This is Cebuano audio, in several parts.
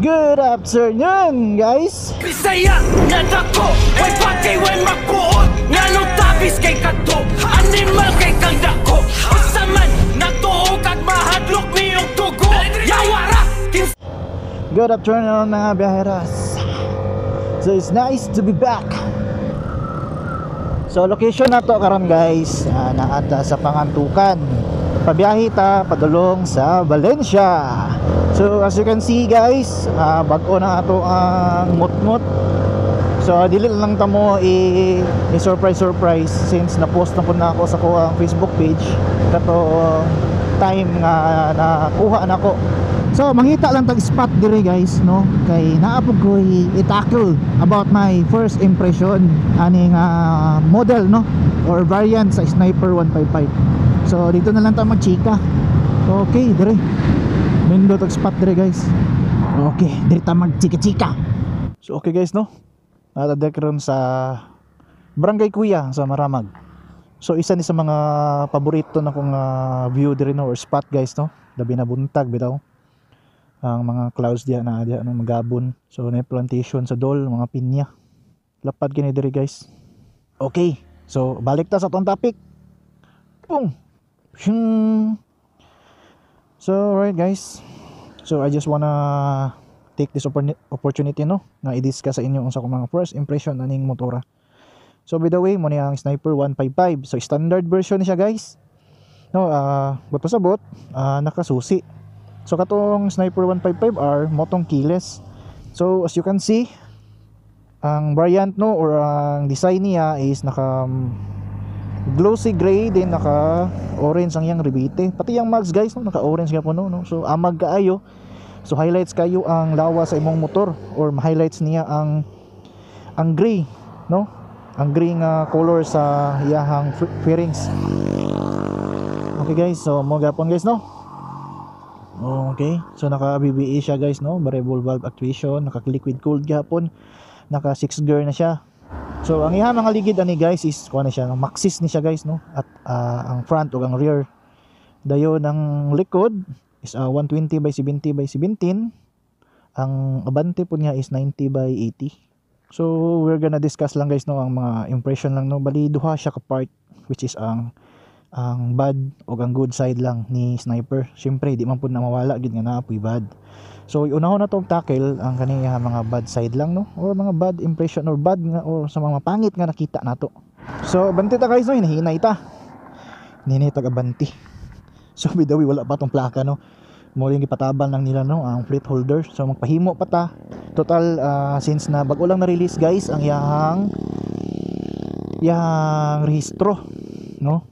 Good afternoon, guys! Bisaya nga dako, way bagay, way magbuot. Nganong tabis kay kadto, animal kay kang dako. Unsa man nagtuo kag mahadlok niyong dugo. Yawara kinsa Good afternoon, mga biyaheras. So it's nice to be back. So location na to karon, guys, naa ta sa Pangantukan. Pabiyahe ta padulong sa Valencia. So as you can see, guys, bag-o na ato ang mutmut. So dili lang ta mo i surprise surprise since na-post na po na ako sa kuang Facebook page kato time nga nakuha nako. So mangita lang tag spot dire, guys, no, kay naa pud ko i-tackle about my first impression aning model, no, or variant sa Sniper 155. So dito na lang ta magchika. Okay, dire. Nindot og spot dire, guys. Okay, dire ta magchika-chika. So okay, guys, no. Naa ta ron sa Barangay Kuya sa Maramag. So isa ni sa mga paborito na kong view dire, no, or spot, guys, no. Labi na buntag bitaw. Ang mga clouds diya na diya, no, magabon. So na plantation sa dol, mga pinya. Lapad kini diri, guys. Okay. So balik ta sa atong topic. Boom. Shing. So right, guys. So I just wanna take this opportunity, no, nga i-discuss sa inyo unsa akong mga first impression aning motora. So by the way, mo ni ang Sniper 155. So standard version ni siya, guys. No, buot pasabot, nakasusi. So katong Sniper 155R mao tong keyless. So as you can see, ang variant, no, or ang design niya is naka glossy gray din, naka orange ang iyang rebite. Pati yung mags, guys, no, naka orange nga po, no. So amag kaayo. So highlights kayo ang lawa sa imong motor or highlights niya ang gray, no? Ang gray nga color sa iyahang fairings. Okay, guys, so mo gapon, guys, no. Okay, so naka VVA siya, guys, no, variable valve actuation, naka liquid cooled gapon, naka 6 gear na siya. So ang iyang mga ligid ani, guys, is kuha na siya, Maxxis ni siya, guys, no, at ang front ug ang rear. Dayon ang likod is 120 by 70 by 17. Ang abante po niya is 90 by 80. So we're gonna discuss lang, guys, no, ang mga impression lang, no. Bali duha siya ka part, which is ang bad o ang good side lang ni Sniper. Syempre di man pud na mawala gid nga naa puy bad. So unahon na tong tackle ang kaniya mga bad side lang, no, or mga bad impression or bad nga or sa mga pangit nga nakita nato. So abante ta, guys, no, hinahinay ta. Hinay tag abante. So by the way, wala pa tong plaka, no. Mo yung gipatabang lang nila, no, ang plate holder. So magpahimo pa ta. Total since na bago lang na-release, guys, ang iyahang iyahang rehistro, no.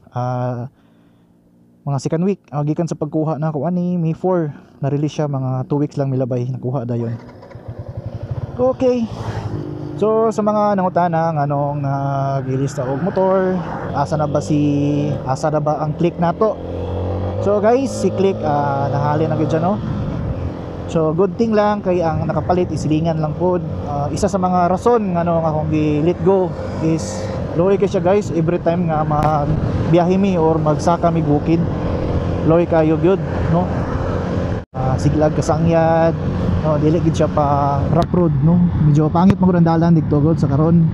Mga second week gikan sa pagkuha na ako ani May 4 na-release siya, mga 2 weeks lang milabay nakuha dayon. Okay. So sa mga nangutana nganong nag-release na og motor, asa na ba ang Click nato? So guys, si Click nahalin na gyud siya, no. So good thing lang kay ang nakapalit isilingan lang pod. Isa sa mga rason ngano nga akong gi-let go is luoy kay siya, guys, every time nga magbiyahe mi or magsaka mi bukid. Luoy kayo gyud, no. Siglag kasangyad, no, dili gid siya pa rough road, no. Medyo pangit man gud ang dalan didto gud sa karon.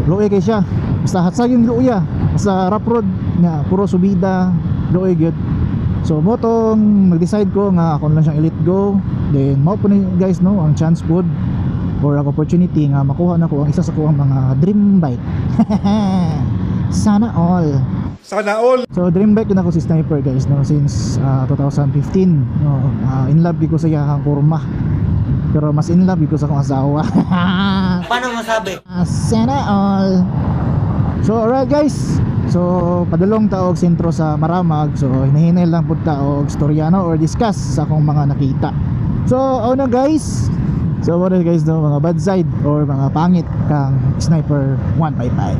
Luoy kay siya. Basta hatsag yung luoya. Basta rough road nga puro subida, luoy gyud. So mo tong nag-decide ko nga ako na lang siyang i-let go. Then mao po ni, guys, no, ang chance pod or ang opportunity nga makuha na ko ang isa sa kuang mga dream bike. Sana all. Sana all. So dream bike din ako si Sniper, guys, no, since 2015, no. In love gyud ko sa iyahang kurma. Pero mas in love gyud ko sa akong asawa. Paano masabi? Sana all. So alright, guys. So padulong ta og sentro sa Maramag. So hinahinay lang pud ta og storya, no, or discuss sa akong mga nakita. So una, guys. So mao guys, no, mga bad side or mga pangit kang Sniper 155.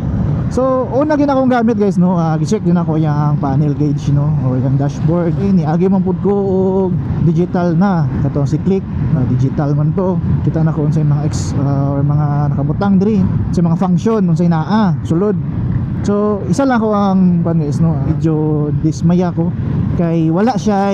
So una gin akong gamit, guys, no, gi-check din ako yung panel gauge, no, or yung dashboard. Eh, niagi man pud ko og digital na katong si Click, digital man to. Kita na ko unsay mga ex or mga nakabutang diri, sa mga function unsay naa sulod. So isa lang ko ang pan, guys, no, medyo dismaya ko kay wala siya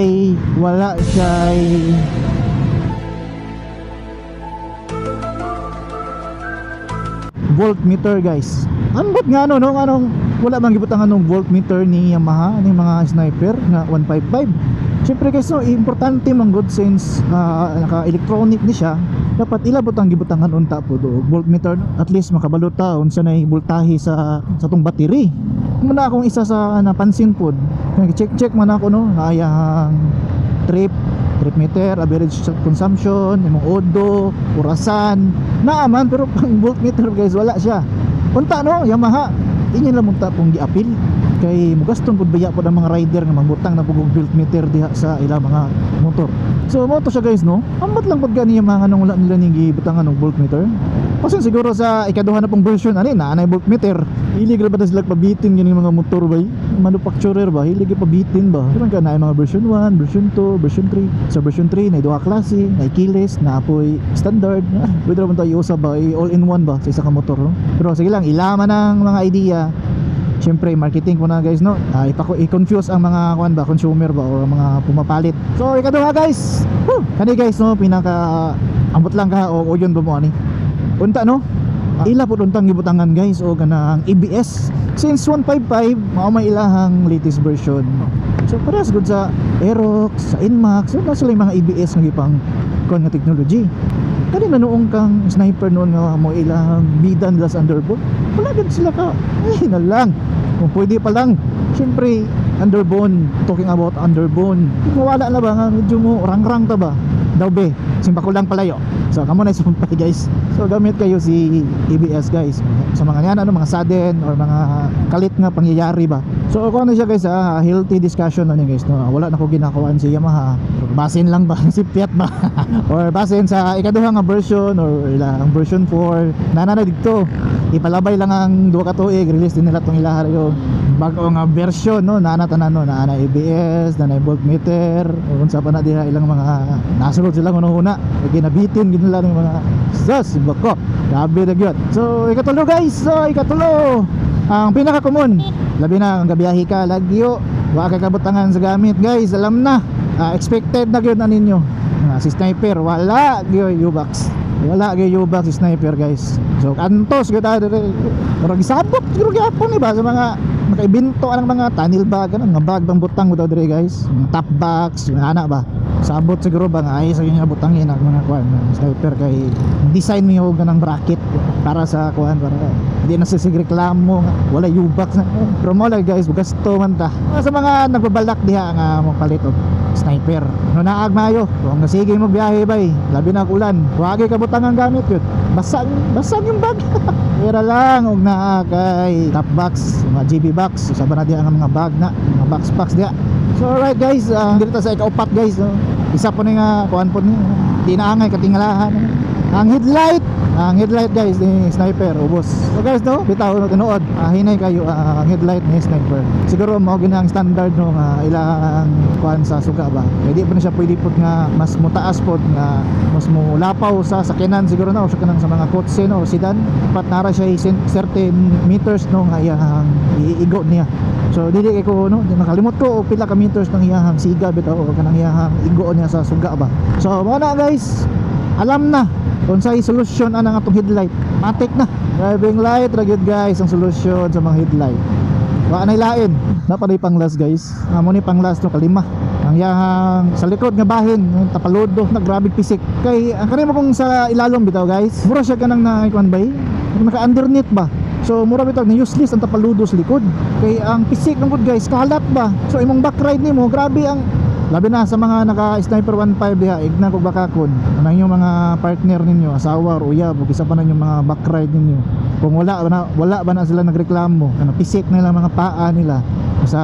Voltmeter, guys. Ambot nga ano, no, anong wala man gibutangan ng voltmeter ni Yamaha ni mga Sniper nga 155? Siyempre guys, no, importante man good since naka electronic ni siya, dapat ilabot ang gibutangan unta po do voltmeter, no? At least makabalo ta unsa nay voltahe sa tong battery. Muna akong isa sa napansin pod, check check man ako, no, naayang trip meter, average consumption, imong odo, orasan, naaman, pero pang voltmeter, guys, wala siya. Unta no, Yamaha, inyo lang unta pong giapil kay mugaston pud baya pod ang mga rider nga magbutang na pud og voltmeter diha sa ilang mga motor. So mo to siya, guys, no. Ambot lang pud gani yung mga nung wala nila ning gibutangan og voltmeter. Pasin siguro sa ikaduha na pong version ani na anay voltmeter. Hilig ra ba ta sila pabitin ganing mga motor bay? Manufacturer ba? Hilig pabitin ba? Di man ka na mga version 1, version 2, version 3. Sa version 3 na duha klase, na keyless, na apoy standard. Pwede ra man tayo iusab ba? All in one ba sa isa ka motor, no? Pero sige lang, ilaman ang mga idea. Siyempre, marketing ko na, guys, no. I-confuse ang mga kuan ba, consumer ba or mga pumapalit. So ikaduha, guys. Woo! Kani, guys, no, pinaka ambot lang ka o uyon ba mo ani. Unta no? Ila po untang gibutangan, guys, o kanang ABS. Since 155 mao may ilahang latest version. So parehas good sa Aerox, sa Nmax, so na sila yung mga ABS nga gipang kuan nga technology. Kani na noong kang Sniper noon nga mo ilang bida nila sa underbone. Wala gud sila ka. Ay na lang. Kung pwede pa lang. Siyempre, underbone, talking about underbone. Mawala na ba nga medyo mo rang-rang ta ba? Daw be, simba ko lang palayo. So kamo na sumpay, guys. So gamit kayo si ABS, guys, sa mga yan ano, mga sudden or mga kalit nga pangyayari ba. So ako ano siya, guys, healthy discussion ano, guys, no. Wala na ko ginakuan si Yamaha. Basin lang ba si Fiat ba or basin sa ikaduha nga version or ilang version 4 nana na didto. Ipalabay lang ang duha ka tuig, release din nila tong ilaha yung bago nga version, no, naana tanan, no, naana ABS, naana voltmeter, unsa pa na diha ilang mga nasulod sila una-una, ginabitin gid nila ng mga sus bako, grabe na gyud. So ikatulo, guys, so ikatulo, ang pinaka common, labi na ang gabiyahe ka lagyo, wa kay kabutangan sa gamit, guys, alam na. Expected na gyud na ninyo. Si Sniper wala gyud U-box, wala gyud U-box si Sniper, guys. So antos gyud ta dire, murag gisabot siguro gyapon ni ba sa mga makaibinto ang mga tunnel bag, ano, mga bag bang butang mo daw dire, guys, mga top box, mga ana ba, sabot siguro ba nga ay sa inyo butangin ang mga kuan Sniper kay design mi og ng bracket para sa kuan, para hindi na sisig reklamo nga wala U-box na. Pero mo lang, guys, gasto man ta sa mga nagbabalak diha nga mopalit og Sniper, no, naag maayo kung sige mo biyahe bay, labi na og ulan, wagi ka butang ang gamit yun, basag basag yung bag. Pera lang og naa kay top box, mga GB box, usaba na diha ang mga bag na mga box box diha. So alright guys, dito sa ikaupat, guys, no? Isa po ni nga kuan po ni di na angay katingalahan, ang headlight. Ang headlight, guys, ni Sniper ubos. So guys, no, bitaw no, tinuod, hinay kayo ang headlight ni Sniper. Siguro mao gina ang standard, no, nga ilang kuan sa suga ba, kay di pa na siya pwede pod nga mas mutaas pod nga mas mo lapaw sa sakyanan siguro na o sa kanang sa mga kotse, no, o sedan. Dapat nara siya certain meters, no, nga iyang iigo niya. So dili kay ko, no, nakalimot ko og pila ka meters ng iyahang siga bitaw o kanang iyahang igo niya sa suga ba. So mao na, guys, alam na unsay solusyon anang atong headlight. Matik na driving light ra gyud, guys, ang solusyon sa mga headlight. Wa nay lain na pa pang last, guys. Amo ni pang last, no, kalima, ang yahang sa likod nga bahin, yung tapaludo na grabe pisik kay ang kanimo kung sa ilalom bitaw, guys, mura siya kanang na kuan bay, naka underneath ba. So mura bitaw ni useless ang tapaludo sa likod kay ang pisik ng good, guys, kalat ba. So imong back ride nimo grabe ang labi na sa mga naka Sniper 15 diha, igna kog bakakon anang yung mga partner ninyo, asawa or uyab o isa pa na yung mga back ride ninyo, kung wala ba na sila nagreklamo ano, pisik nila mga paa nila sa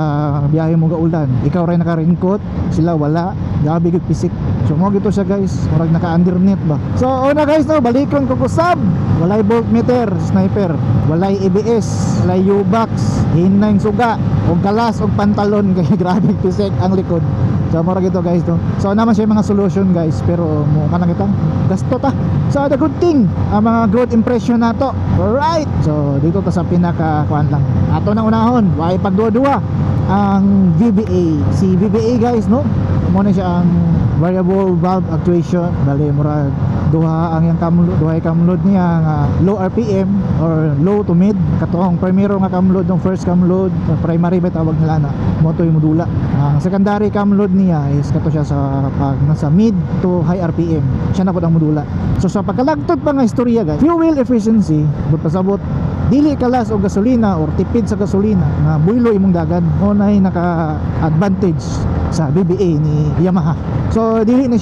biyahe mo gaulan, ikaw rin naka-raincoat, sila wala, grabe gyud pisik. So mo gito siya, guys, murag naka underneath ba. So una, guys, no, balikon ko kusab, walay voltmeter Sniper, walay ABS, walay U-box, hinay suga og kalas og pantalon kay grabe pisik ang likod. So mura gito, guys, no. So naman siya yung mga solution, guys, pero mo kanang kita gasto ta. So the good thing, ang mga good impression nato. Alright. So dito ta sa pinaka kuan lang. Ato nang unahon, way pagduwa-duwa ang VVA. Si VVA, guys, no. Mo na siya ang variable valve actuation, bali murag Duha ang iyang cam load, duha cam load niya nga low RPM or low to mid. Katong primero nga cam load, yung first cam load, primary ba tawag nila na, mao to yung modula. Ang secondary cam load niya is kato siya sa pag nasa mid to high RPM, siya na pud ang modula. So sa pagkalagtod pa nga istorya, guys, fuel efficiency, but pasabot dili kalas og gasolina or tipid sa gasolina nga buylo imong dagan, mao nay naka advantage sa BBA ni Yamaha. So dili na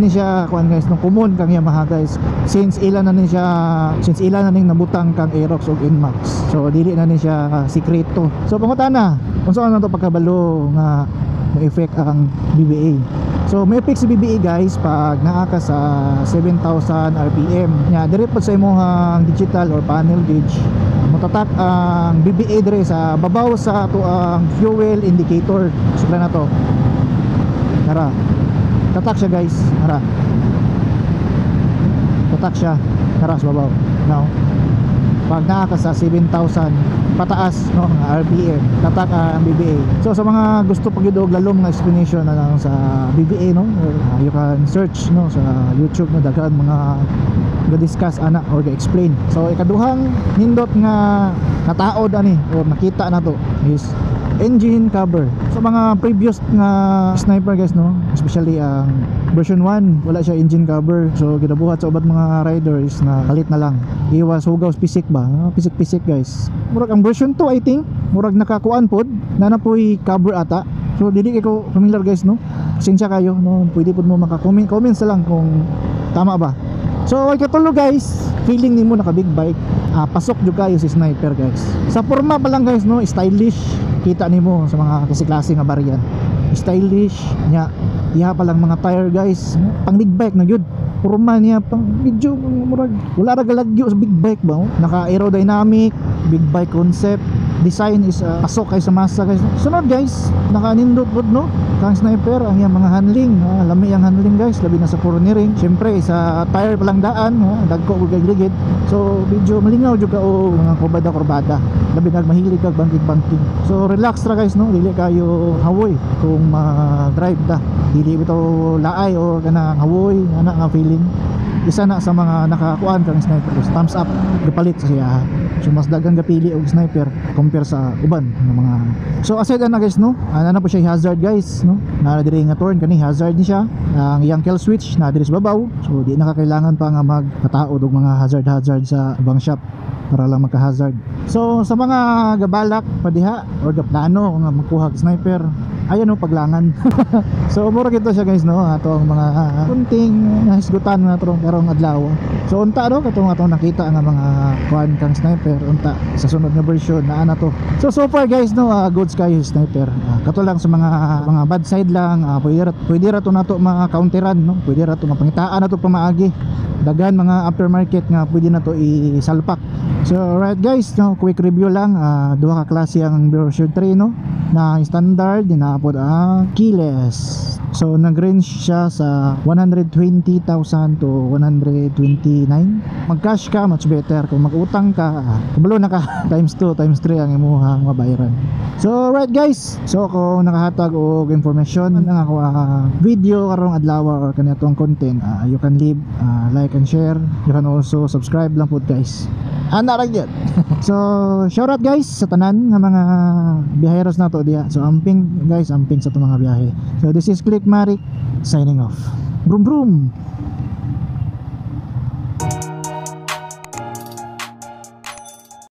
ni siya kuan, guys, no, common kang Yamaha, guys, since ila na ning nabutang kang Aerox ug NMAX. So dili na ni siya sikreto. So pangutana, unsa man to pagkabalo nga may effect ang BBA? So may effect si BBA, guys, pag naa ka sa 7,000 RPM. Nya dire pod sa imong digital or panel gauge, mutatak ang BBA dire sa babaw sa ato ang fuel indicator. So na to. Tara. Tatak siya, guys. Tara. Tatak siya. Tara sa babaw. Now, pag naa ka sa 7,000 pataas, no, nga RPM, tatak ang BBA. So sa mga gusto pag og lalom nga explanation na lang sa BBA, no, or you can search, no, sa YouTube, no, daghan mga ga-discuss ana or ga-explain. So ikaduhang nindot nga nataod ani or nakita na to is engine cover. Sa mga previous nga Sniper, guys, no, especially ang version 1, wala siya engine cover. So ginabuhat sa uban mga riders na kalit na lang. Iwas hugaw pisik ba? Ah, pisik-pisik, guys. Murag ang version 2, I think, murag nakakuan pod, na na po'y cover ata. So dili kay ko familiar, guys, no. Pasensya kayo, no, pwede pod mo maka-comment, comments na lang kung tama ba. So ay katulo, guys, feeling nimo naka big bike, pasok jud kayo si Sniper, guys. Sa forma pa lang, guys, no, stylish, kita nimo sa mga klase-klase nga variant. Stylish nya, iha pa lang mga tire, guys, pang big bike na gyud. Forma niya pang medyo murag wala ra galagyo sa big bike ba, oh. Naka aerodynamic, big bike concept design is pasok kay sa masa, guys. Sunod, guys, naka-nindot pod, no, kang Sniper ang iyang mga handling. Lami ang handling, guys, labi na sa cornering. Syempre sa tire pa lang daan, dagko ug ligid, so medyo malingaw jud ka og mga kurbada kurbada, labi na mahilig kag banking banking. So relax ra, guys, no, dili kayo hawoy kung ma-drive ta, dili bitaw laay or kanang hawoy ana nga feeling. Isa na sa mga nakakuan kang Sniper, thumbs up gapalit sa siya. So mas daghang gapili og Sniper compare sa uban nga mga. So aside ana, guys, no, ana na po siya hazard, guys, no, naa diri nga turn kani, hazard ni siya. Ang iyang kill switch na diri sa babaw, so di na ka kailangan pa nga magpataod og mga hazard hazard sa ubang shop para lang magka-hazard. So sa mga gabalak padiha or gaplano nga magkuha og Sniper, ayan o paglangan. So mura kito siya, guys, no, ato ang mga kunting nahisgutan nga atong karong adlaw. So unta, no, katong atong nakita nga mga kuan kang Sniper, unta sa sunod nga version naa na to. So so far, guys, no, goods kayo Sniper. Kato lang sa mga bad side lang, pwede ra to nato mga counteran, no, pwede ra to mapangitaan nato pamaagi, daghan mga aftermarket nga pwede na to isalpak. So alright, guys, no, quick review lang. Duha ka klase ang version 3, no, na standard, dinapod ang keyless. So nag-range siya sa 120,000 to 129. Mag-cash ka, much better. Kung mag-utang ka, kabalo na ka, times 2, times 3 ang imuhang mabayaran. So alright, guys, so kung nakahatag og information ang ako video karong adlaw or kanitong content, you can leave like and share. You can also subscribe lang po, guys. Ana ra gyud. So shout out, guys, sa tanan nga mga biyaheros nato diha. So amping, guys, amping sa itong mga biyahe. So this is Click Marik signing off. Brum brum.